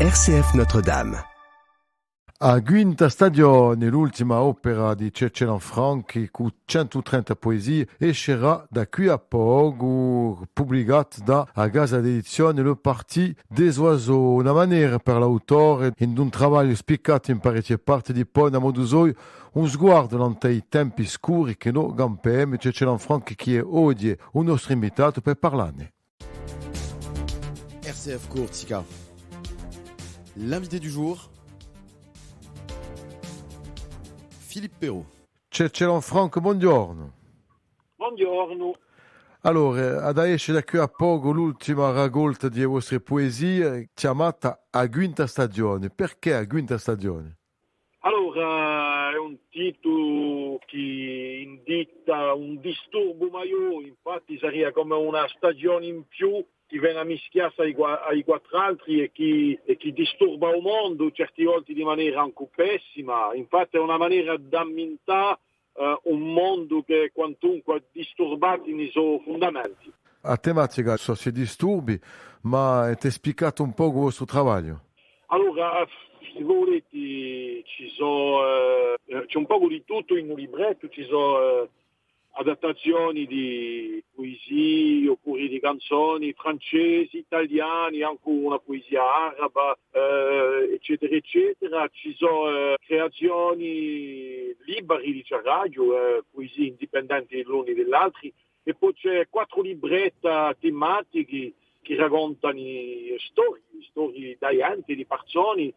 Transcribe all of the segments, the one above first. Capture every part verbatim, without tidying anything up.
R C F Notre-Dame. A quinta stagione, l'ultima opera di Cecè Lanfranchi, cù centu trenta puesii, escerà da quì à pocu, publicata da a casa d'edizione Le Parti des Oiseaux. Una manera per l'autore, in un travagliu spiccatu in parechje parti, di pone à modu soiu un sguardu nant'à i tempi scuri chì no campemu. Cecè Lanfranchi, chì hè oghje u nostru invitatu per parlà ne. R C F Corsica. L'invité du jour, Philippe Perrault. Cecè Lanfranchi, bonghjornu. Bonghjornu. Allora, hà da esce da quì à pocu l'ultima racolta di e vostre puesie, chjamata A quinta stagione. Perchè a quinta stagione? Allora, hè un titulu chì indica un disturbu maiò, infatti saria cum'è una stagione in più chì vene à mischiassi à i qua-, à i quattru altri è chì, è chì disturba u mondu, certi volti di manera ancu pessima. Infatti hè una manera d'ammintà, eh, un mondu chì hè quantunque disturbatu in i so fundamenti. A tematica sò sti disturbi, ma avete spiccatu un pocu u vostru travagliu? Allora, eh, s'è vo vulete, ci sò, eh, ci hè un pocu di tuttu in u librettu, ci sò, eh, adattazioni di puesii, oppuru di canzoni francesi, taliani, ancu una puesia araba, eh, eccetera, eccetera. Ci sò, eh, creazioni liberi, diceraghju, eh, puesii indipendenti l'uni di l'altri, è po ci hè quattru libretta tematichi chì racontani storii, storii di ghjenti, di parsoni,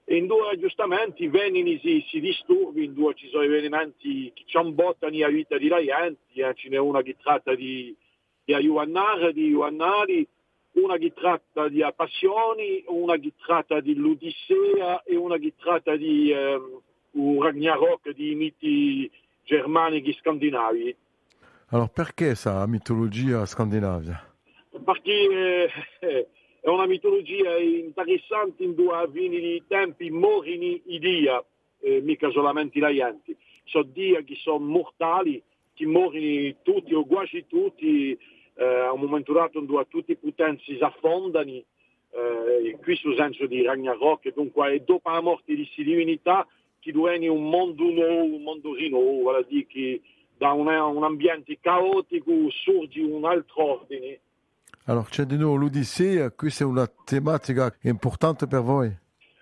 è induva ghjustamenti venini sti, sti disturbi, induva ci sò evenimenti chì ci ambottani a vita di a ghjenti, eh, ci n'hè una chì tratta di, di a ghjuvannara, di i ghjuvannali, una chì tratta di a passioni, una chì tratta di l'Odissea è una chì tratta di, ehm, u Ragnarok, di i miti germanichi scandinavi. Allora, perchè sta mitulugia scandinava? Perchè, eh, hè una mitulugia interessante induva à a fini di i tempi morini i dia, eh, micca solamente a ghjenti. Sò dia chì sò murtali, chì morini tutti o guasi tutti, eh, à un mumentu datu induva tutti i putenzi s'affondani, eh, è quì stu sensu di Ragnarok, dunque, hè dopu a morti di sti divinità chì duveni un mondu novu, un mondu rinnovu, vale à dì chì da un, un ambienti caoticu surgi un altru ordini. Allora, ci hè di novu l'Odissea, questa hè una tematica impurtante per voi?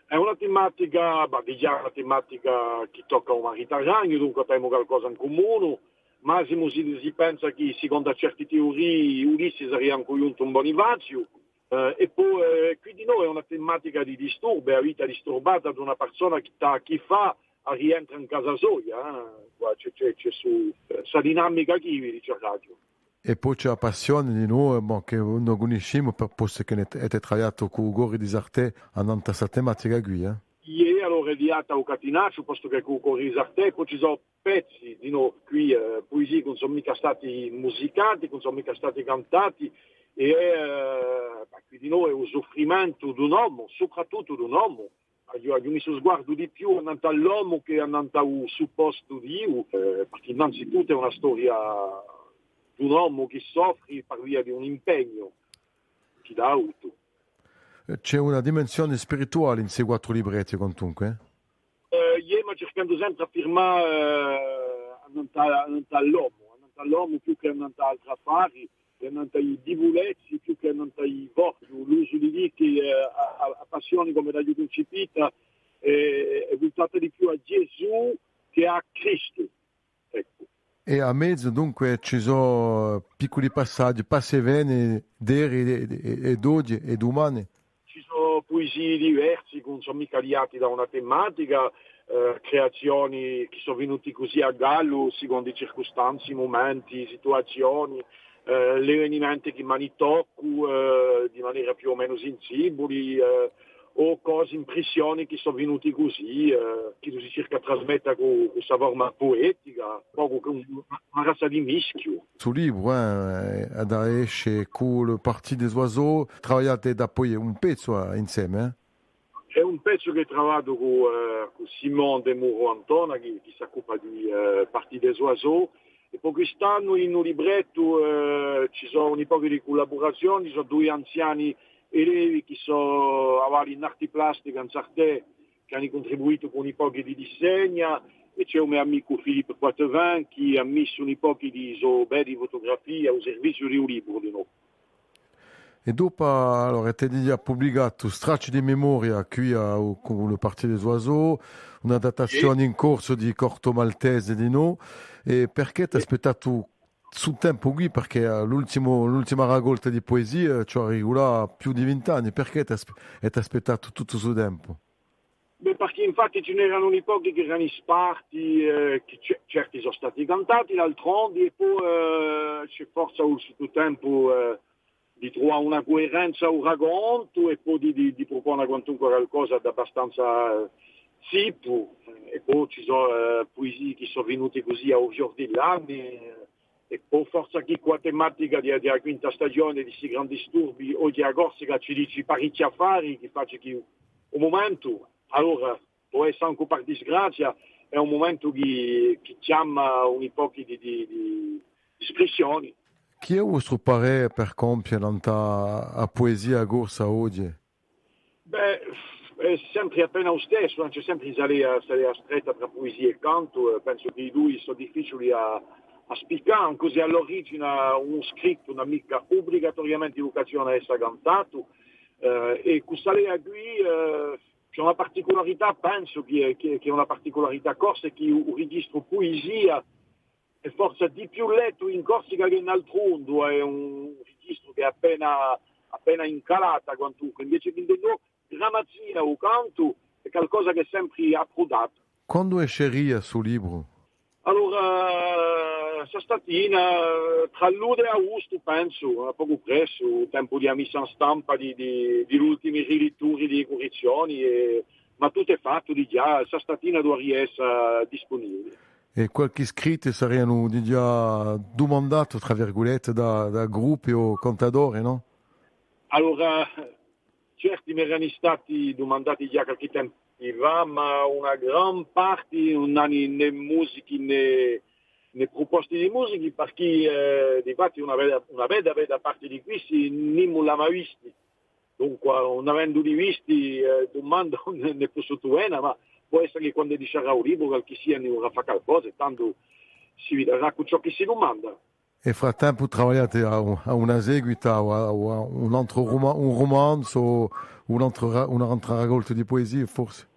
Hè una tematica, bah, digià una tematica chì tocca u Mediterraniu, dunque avemu calcosa in cumunu, massimu s'è si pensa chì, sicondu à certi teorii, Ulissi saria ancu ghjuntu in Bunifaziu, eh, è po, eh, quì di novu hè una tematica di disturbu, a vita disturbata d'una parsona chì hà à chì fà à rientrà in casa soia, eh. Quà ci hè, ci hè, ci hè stu, eh, sta dinamica quì, vi diceraghju. È po ci hè a passioni di novu, bon, chì no cunniscimu, per, postu chì ne, avete travagliatu cù u cori di Sartè, annant'à sta tematica quì, eh? Iè, allora hè liata à u Catinacciu, postu chì cù u cori di Sartè, po ci sò pezzi, di novu, quì, eh, puesii chì ùn sò micca stati musicati, chì ùn sò micca stati cantati, è, eh, ma quì di novu hè u suffrimentu d'un omu, soprattuttu d'un omu. Aghju, aghju missu u sguardu di più annant'à l'omu chè annant'à u suppostu Diu, eh, perchè innanzituttu hè una storia d'un omu chì soffri per via di un impegnu chì hà avutu. Eh, ci hè una dimensioni spirituali in sti quattru libretti, quantunque, eh? Eh, iè, ma circhendu sempre à firmà, eh, annant'à, annant'à l'omu, annant'à l'omu più chè annant'à altri affari, è annant'à i dibulezzi, più chè annant'à i forti. L'usu di dì chì, eh, a, a, a passioni, cum'è l'aghju cuncipita, hè, hè vultata di più à Ghjesù chè à Cristu. Eccu. È à mezu, dunque, ci sò picculi passaghji, passi è veni, d'eri è, è, è d'oghji è dumani. Ci sò puesii diversi, chì ùn sò micca liati da una tematica, eh, creazioni chì sò vinuti cusì à gallu, sicondu i circustanzi, i mumenti, i situazioni, eh, l'evenimenti chì m'ani toccu, eh, di manera più o menu sinsibuli, eh, o cosi, imprissioni chì sò vinuti cusì, eh, chì si circa à trasmetta cù, cù sta forma puetica, un pocu cù una razza di mischju. Stu libru, eh, hà da esce cù Le Parti des Oiseaux, travagliate dapoi un pezzu, eh, inseme, eh? Hè un pezzu chì travagliu cù, eh, cù Simon Demuro Antona, chì, chì s'occupa di, eh, Parti des Oiseaux. È po quist'annu in u librettu, eh, ci sò un pocu di cullaburazioni, ci sò dui anziani Elevi chì sò avali in arti plastica, in Sartè, chì ani cuntribuitu cù un pocu di dissegna, è ci hè u me amicu Philippe Poitevin chì hà missu un pocu di so beddi fotografii à u serviziu di u libru dinò. È dopu, allora, avete digià publicatu Stracci di memoria quì à, à u Parti di Soisaux, un'adattazione in corsu di Corto Maltese dinò, è perchè t'hè aspettatu stu tempu quì? Perchè, eh, l'ultimu, l'ultima racolta di puesie, eh, ci hè arrivatu più di vint'anni, perchè t'hè asp-, avete aspettatu tuttu stu tempu? Bè, perchè infatti ci n'erani un pochi chì erani sparti, eh, chì ce-, certi sò stati cantati, d'altrondi, è po, eh, ci hè forsa vulsutu tempu, eh, di truvà una cuerenza à u racontu è po di, di, di prupona quantunque qualcosa d'abbastanza, eh, zippu, è po ci sò, eh, puesii chì sò vinuti cusì à u fior di l'anni, eh, è po forsa chì cù a tematica di, di a quinta stagione di sti grandi disturbi, oghje a Corsica ci dici parechji affari, chì face chì u mumentu, allora, pò essa ancu per disgrazia, hè un mumentu chì, chì chjama un pochi di, di, di, di sprissioni. Chì hè u vostru parè per compie nant'à a puesia corsa oghje? Bè, hè sempri appena u stessu, eh, ci hè sempri sta leia, sta leia stretta trà puesia è cantu, eh, pensu chì i dui sò difficiuli à, à spiccà, ancu s'è à l'origina ùn scrittu ùn hà micca ubligatoriamenti vucazione à essa cantatu, eh, è cù sta leia quì, eh, ci hè una particularità, pensu chì hè, chì hè, chì hè una particularità corsa, hè chì u, u registru puesia hè forsa di più lettu in Corsica chè in altrundu, hè un registru chì hè appena, appena in calata, quantunque, invece chì ind'è noi, gramazia o cantu, hè calcosa chì hè sempri apprudatu. Quandu esceria stu libru? Allora, sta statina, trà lugliu è agustu, pensu, à pocu pressu, tempu di a messa in stampa di, di, di l'ultimi rilitturi, di currizzioni, è, ma tuttu hè fattu digià, sta statina duvaria essa dispunibili. È qualchì scritti sarianu digià dumandati, trà virgulette, da, da gruppi o cantadori, nò? Allora, certi m'erani stati dumandati digià qualchì tempu fà, ma una gran parti ùn ani nè musichi nè, nè pruposti di musichi, perchè, eh, difatti una bedda, una bedda, bedda parti di quissi nimu l'hà mai visti. Dunque, ùn avenduli visti, eh, dumanda ùn ne, ne possu vena, ma pò essa chì quandu escerà u libru qualchissia ni vurrà fà calcosa, è tandu si vidarà cù ciò chì si dumanda. È frattempu travagliate à un, à una seguita o à, o à un antru ruma-, un rumanzu o un antru ra-, un'antra racolta di puesie, forse?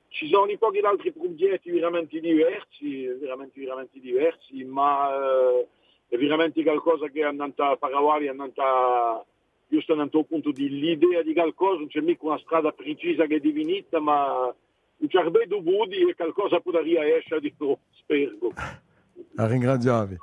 Ci sò un pochi d'altri prughjetti veramenti diversi, veramenti, veramenti diversi, ma, eh, hè veramenti calcosa chì hè annant'à, par avà, hè annant'à, ghjustu annant'à u puntu di l'idea di calcosa, ùn ci hè micca una strada pricisa chì hè difinita, ma u ciarbeddu pudi è calcosa pudaria escia di noi, speru. À ringrazià vi.